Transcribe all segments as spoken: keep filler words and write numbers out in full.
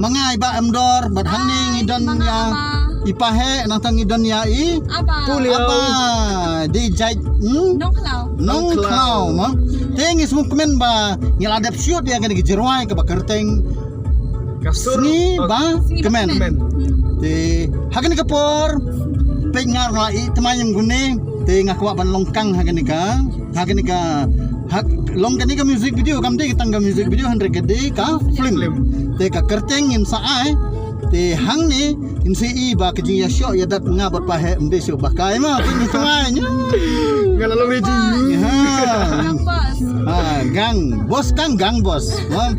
Ma nga i Bah Emdor, bad hangne ngi don ïa i Paheh, nangta ngi don ïa i Aba. Pulio. Aba, dei jait, hmm? Nongkhlaw. Nongkhlaw, ma. Te ngi sngewkmen ba ngi la dep shoot ïa kane ka jingrwai kaba kyrteng Ka sur. Sngi ba kmen. Kmen. Hmm. Te ha kane ka por, peit nga la i tmai ïa kane, te nga kwah ban long kang ha kane ka, ha kane ka, ha, long kane ka music video, kam dei tang ka music video, hynrei ka dei ka film. Film. Te ka kyrteng ngin sa ai, te hangne ngin sa i ba ka jingïashoh ïadat nga bad Paheh ym dei shuh ba kai ma, te ngin sa ai. Nga la long ready. Ha. Gang boss. Ha, gang boss, kang gang boss. Ha.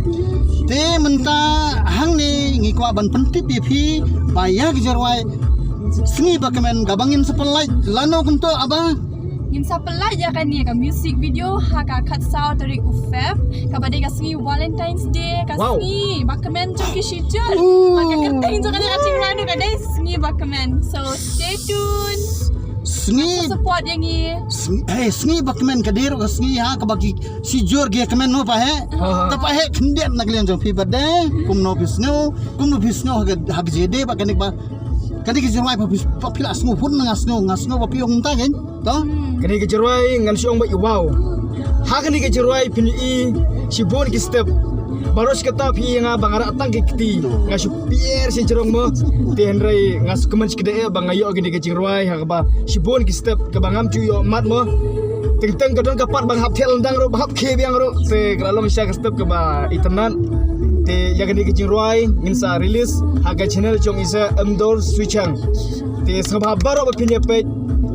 Te mynta hangne ngi kwah ban pyntip ïa phi ba ïa ka jingrwai Sngi ba kmen kaba ngin sa pynlait lano kumto, Aba? Ngin sa pynlait ïa kane ka music video ha ka khatsaw tarik u Feb, kaba dei ka sngi Valentine's Day, ka sngi ba kmen jong ki shijur. Ba ka kyrteng jong kane ka jingrwai ka dei sngi ba kmen. So stay tuned. Sngi support ïa ngi. Sngi, eh, sngi ba kmen ka dei ruh ka sngi ha kaba ki shijur ki kmen mo Paheh. Te Paheh khyndiat na ka liang jong phi ba dei kumno phi sngew, kumno phi sngew ha ka, ha ka jingïadei ba kane ba Kane ka jingrwai ba phi, ba phi la sngew hun nga sngew, nga sngew ba phi ong mynta kein. To? Kane ka jingrwai ngan shu ong ba i wow. Ha kane ka jingrwai phin i shibun ki step. Baroh shi katta phi ïa nga ba nga rah tang ki kti. Nga shu pier shi jrong mo. Te hynrei nga sngewkmen shi kdei ba nga ïoh kane ka jingrwai ha kaba shibun ki step kaba ngam ju ïoh mad mo. Teng teng ka don ka pat ba nga hap theh lyndang ruh, ba hap khie biang ruh. Te ka la long sha ka step kaba itynnad. Te ïa kane ka jingrwai ngin sa release ha ka channel jong i Sir Emdor Swichang. Te sngewbha baroh ba phin ïa peit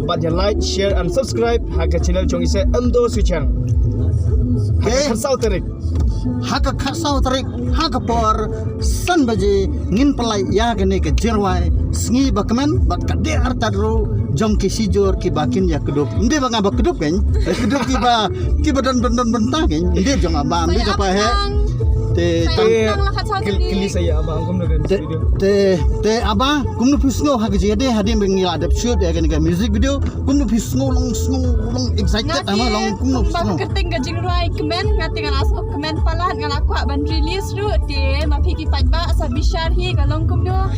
bad ïa like, share and subscribe ha ka channel jong i Sir Emdor Swichang. Ha ka khatsaw tarik. Ha ka khatsaw tarik, ha ka por san baje ngin pynlait ïa kane ka jingrwai Sngi ba kmen bad ka dei artat ruh jong ki shijur kiba kin ïa kdup. Ym dei ba nga ba kdup kein. Kdup kiba, kiba don, don, don bynta kein. Ym dei jong Aba, ym dei jong Paheh. Te tang kili sa ïa Aba, kum na te, te Aba, kumno phi sngew ha ka jingïadei hadien ba ngi la dep shoot ïa kane ka music video, kumno phi sngew, long sngew, long excited ama long kumno phi sngew? Kyrteng ka jingrwai kmen, nga te nga la sngew kmen palat, nga la kwah ban release ruh. Te ma phi ki paidbah sa bishar hi ka long kumno.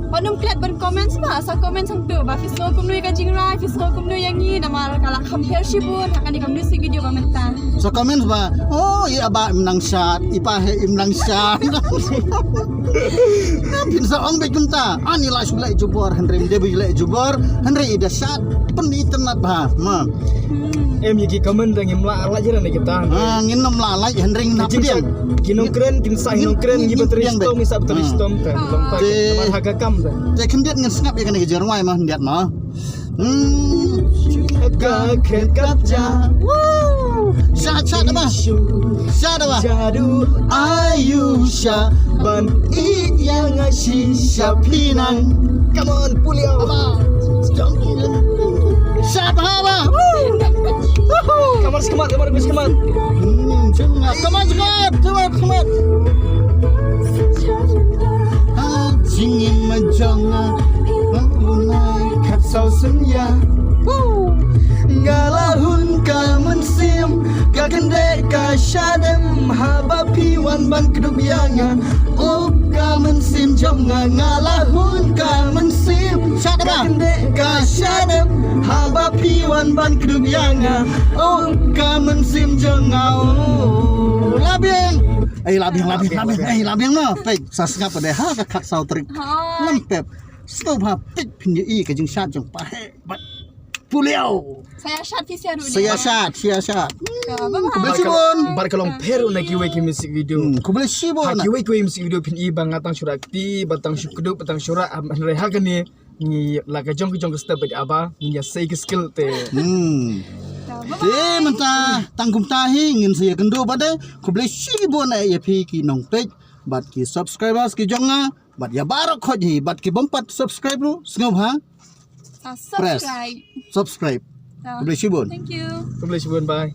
Wat nym klet ban comment ma, sa comment hangto ba phi sngew kumno ïa ka jingrwai, phi sngew kumno ïa ngi, namar ka la kham pher shibun ha kane ka music video ba mynta. Sa comment ba, oh, i Aba im nang shad, i Paheh im nang shad. Phin sa ong beit kumta, ani la shu leh jubor, hynrei ym dei ba leh jubor, hynrei i da shad, pyni tynnat bha, ma. Em ïa ki comment da ngim lah lait ïa kita. Ah, ngin nym lah lait hynrei ngin hap pdiang. Ki nongkren kin sa nongkren, ngi battery storm, ngi sa battery storm te. Te namar ha ka kam te. Te khyndiat ngin sngap ïa kane ka jingrwai ma khyndiat ma. Hmm. Ka kren kap ja. Sha sha da ba. Sha da ba. Jadu ayu sha ban it ïa nga shisha pynang. Come on, pull it out. Sha ba ba. Woo! Woohoo! Come on, come on, come on, come on. Hmm, come on, come on, come on, come on. Ha jingim jong nga, ha u nai khat saw sien ïa. Woo! Nga la hun ka mynsiem, ka kyndit ka shadem haba phi wan ban kdup ïa nga. Oh ka mynsiem jong nga, nga la hun ka mynsiem. Shadem. Ka kyndit ka shadem haba phi wan ban kdup ïa nga. Oh ka mynsiem jong nga. Oh. La biang. Eh, la biang, la biang, la biang. Eh, la biang noh. Peit, sa sngap dei ha ka khat saw tarik. Hooid. Lem pep. Sngewbha peit phin ïohi ka jingshad jong Paheh bad Pulio. Sa ïa shad phi sha ruh. Sa ïa shad, sa ïa shad. Khublei shibun. Bad ka long pher ruh na kiwei ki music video. Hmm, khublei shibun. Ha kiwei kiwei music video phin i ba nga tang shu rah kti, ba tang shu kdup, ba tang shu rah, hynrei ha kane ngi la ka jong ka jong ka step bad Aba, ngi ïa sei ki skill te. Hmm. Te mynta tang kumta hi ngin sa ïa kynduh bad de. Khublei shibun ïa phi ki nongpeit bad ki subscribers ki jong nga. Bad ïa baroh khoit hi, bad ki bym pat subscribe ruh, sngewbha. Ah, press subscribe. Subscribe. Ah, khublei shibun. Thank you. Khublei shibun, bye.